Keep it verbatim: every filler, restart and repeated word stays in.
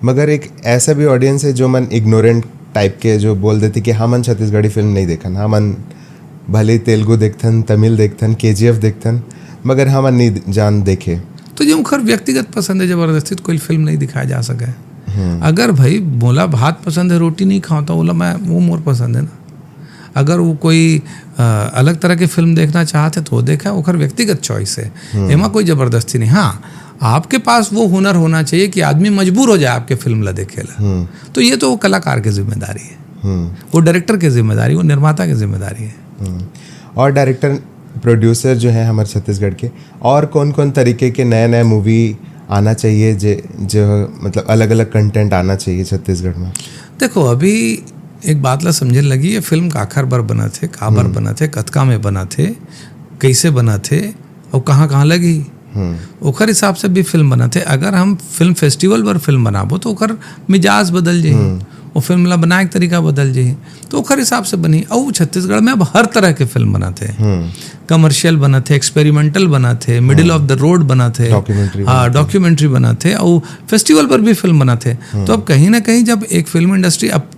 मगर एक ऐसा भी ऑडियंस है जो मन इग्नोरेंट टाइप के, जो बोल देथे कि हमन छत्तीसगढ़ी फिल्म नहीं देखन, हमन भले तेलुगु देखथन, तमिल देखथन, केजीएफ देखथन, मगर हमन नहीं जान देखे। तो ये ओखर व्यक्तिगत पसंद है, जबरदस्ती तो कोई फिल्म नहीं दिखाया जा सके। अगर भाई मोला भात पसंद है, रोटी नहीं खाओ, तो बोला मैं, वो मोर पसंद है ना। अगर वो कोई अ, अलग तरह की फिल्म देखना चाहते तो वो देखा, ओखर व्यक्तिगत चॉइस है, एमा कोई जबरदस्ती नहीं। हाँ, आपके पास वो हुनर होना चाहिए कि आदमी मजबूर हो जाए आपके फिल्म ला देखे ला। तो ये तो वो कलाकार की जिम्मेदारी है, वो डायरेक्टर की जिम्मेदारी, वो निर्माता की जिम्मेदारी है। और डायरेक्टर प्रोड्यूसर जो है हमारे छत्तीसगढ़ के, और कौन कौन तरीके के नए नए मूवी आना चाहिए, जे जो मतलब अलग अलग कंटेंट आना चाहिए छत्तीसगढ़ में? देखो, अभी एक बात ला समझे लगी, ये फिल्म काखर बर बनत हे, काबर बनत हे, कतका में बनत हे, कैसे बनत हे और कहाँ कहाँ लगी, ओखर हिसाब से भी फिल्म बनत हे। अगर हम फिल्म फेस्टिवल बर फिल्म बनाबो तो ओखर मिजाज बदल जाही, वो फिल्म ला बनाए के तरीका बदल जाही, तो ओखर हिसाब से बनी। अउ छत्तीसगढ़ में अब हर तरह के फिल्म बनत हे, कमर्शियल बनत हे, एक्सपेरिमेंटल बनत हे, मिडिल ऑफ द रोड बनत हे, Documentary हाँ, डॉक्यूमेंट्री बनत हे, अउ फेस्टिवल पर भी फिल्म बनत हे। तो अब कहीं ना कहीं जब एक फिल्म इंडस्ट्री अब